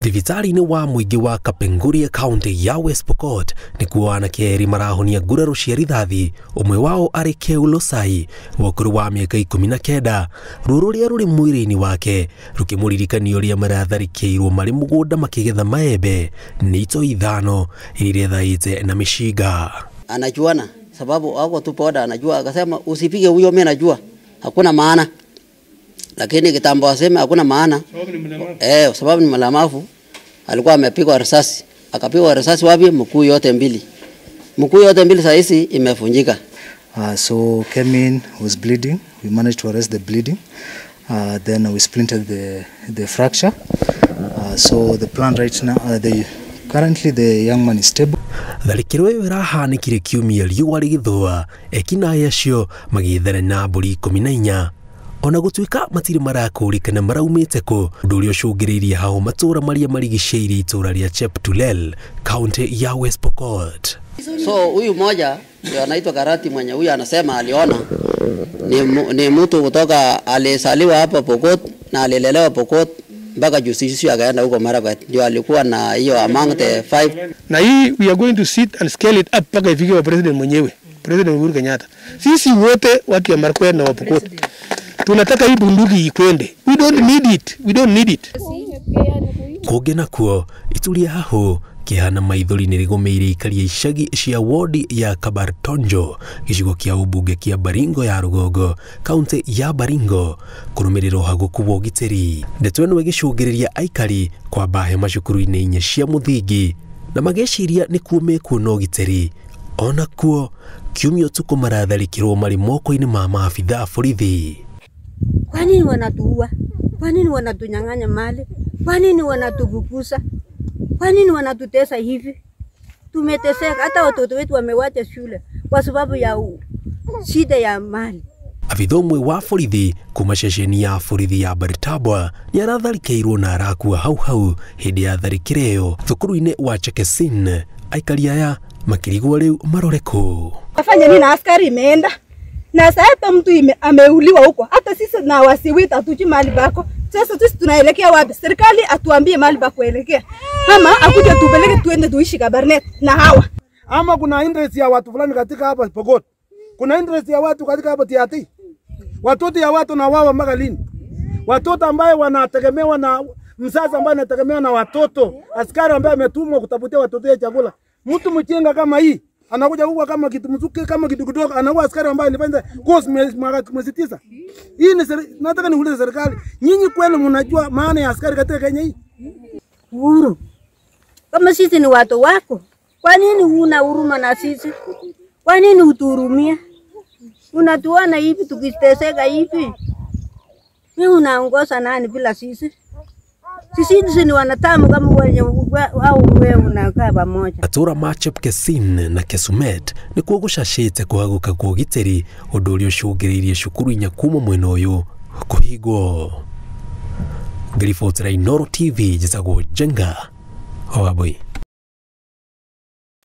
Thibitarĩ-inĩ wa mũingĩ wa Kapenguria kaunti ya West Pokot nĩkuo anake erĩ marahonia nguraro cia rithathi, ũmwe wao arĩ Keu Losai wa ũkũrũ wa mĩaka 19. Ruo rũrĩa rũrĩ mwĩrĩ-inĩ wake rũkĩmũririkania ũrĩa maratharĩkĩirwo marĩ mũgũnda makĩgetha maembe nĩ itoi 5 iria irethaĩte na mĩcinga. Anajuana sababu wako tu boda, anajua akasema usipige huyo, mimi najua hakuna maana, lakini kitambo aseme hakuna maana sababu ni mlemavu. Alikuwa amepigwa risasi, akapigwa risasi wapi? Mkuu yote mbili, mkuu yote mbili saa hizi imefunjika. So came in, was bleeding. We managed to arrest the bleeding. Then we splinted the fracture. So the plan right now, currently the young man is stable. Tharĩkĩro ĩyo ĩrahanĩkire kiumia riũa rĩgĩthũa, ekinaĩ acio magĩethera na mbũri 14. Ona gũtuĩka matirĩ marakũrĩkana maraumĩte kũ, ũndũ ũrĩa ũcũngĩrĩirie hao matũũra marĩa marigicĩirie itũũra rĩa Cheptulel kaunti ya West Pokot. So huyu mmoja ndio anaitwa Karati, mwenye huyu anasema aliona ni mtu kutoka, alisaliwa hapa Pokot na alilelewa Pokot mpaka juzi akaenda huko Marakwet, ndio alikuwa na hiyo among the 5. Na hii we are going to sit and scale it up mpaka ifike wa president mwenyewe, President Uhuru Kenyatta. Sisi wote watu ya Marakwet na wa Pokot tunataka hii bunduki ikwende. We don't need it. We don't need it. Kũngĩ nakuo ituria haho kĩhana maithori nĩ rĩgũmĩire ikaria icagi cia wodi ya Kabartonjo gĩcigo kĩa ũmbunge kĩa Baringo ya rũgongo kaunti ya Baringo kũrũmĩrĩra ũhagũku wa ũgitĩri. Ndeto ĩno ĩgĩcũngĩrĩria aikari kwamba hema cukuru-inĩ inya cia mũthingi na mageciria nĩkuo mekuona ũgitĩri. Onakuo kiumia ũtukũ maratharĩkĩrwo marĩ moko-inĩ ma maabithaa a borithi. Kwa nini wanatuua? Kwa nini wanatunyang'anya mali? Kwa nini wanatufukuza? Kwa nini wanatutesa hivi? Tumeteseka, hata watoto wetu wamewacha shule kwa sababu ya shida ya mali. Abitha ũmwe wa borithi kuma ceceni ya borithi ya Baritabwa nĩ aratharĩkĩirwo na arakua hau hau hĩndĩ ya tharĩkĩro ĩyo thukuru-inĩ wa Chekesin. Aikari aya makĩrigwo rĩu marore kũ. Afanya nini na askari imeenda? Na sasa mtu ameuliwa huko. Hata sisi na wasiwita hatujui mahali pako. Sasa sisi tunaelekea wapi? Serikali atuambie mahali pa kuelekea. Ama akuje tupeleke tuende tuishi Kabarnet na hawa. Ama kuna interest ya watu fulani katika hapa Pokot. Kuna interest ya watu katika hapa Tiaty. Watoto ya watu na wao mpaka lini? Watoto ambao wanategemewa na mzazi ambaye anategemewa na watoto, askari ambaye ametumwa kutafutia watoto ya chakula. Mtu mchenga kama hii anakuja huko kama kitu mzuke kama kitu kidogo, anakuwa askari ambaye alifanya course mwezi 9. Hii ni nataka niulize serikali, nyinyi kweli mnajua maana ya askari katika Kenya hii? Uhuru, kama sisi ni watu wako, kwa nini huna huruma na sisi? Kwa nini hutuhurumia? Unatuona hivi tukiteseka hivi? Wewe unaongoza nani bila sisi? Sisi ni wanadamu kama wenye au wewe unakaa pamoja. Matũũra ma Chepkesin na Kesumet nĩkuo gũcacĩte kũhagũka kwa ũgitĩri, ũndũ ũrĩa ũcũngĩrĩirie cukuru inya kuma mwena ũyũ kũhingwo. Ngĩribotera Inooro TV, njĩtagwo Njenga Wambui.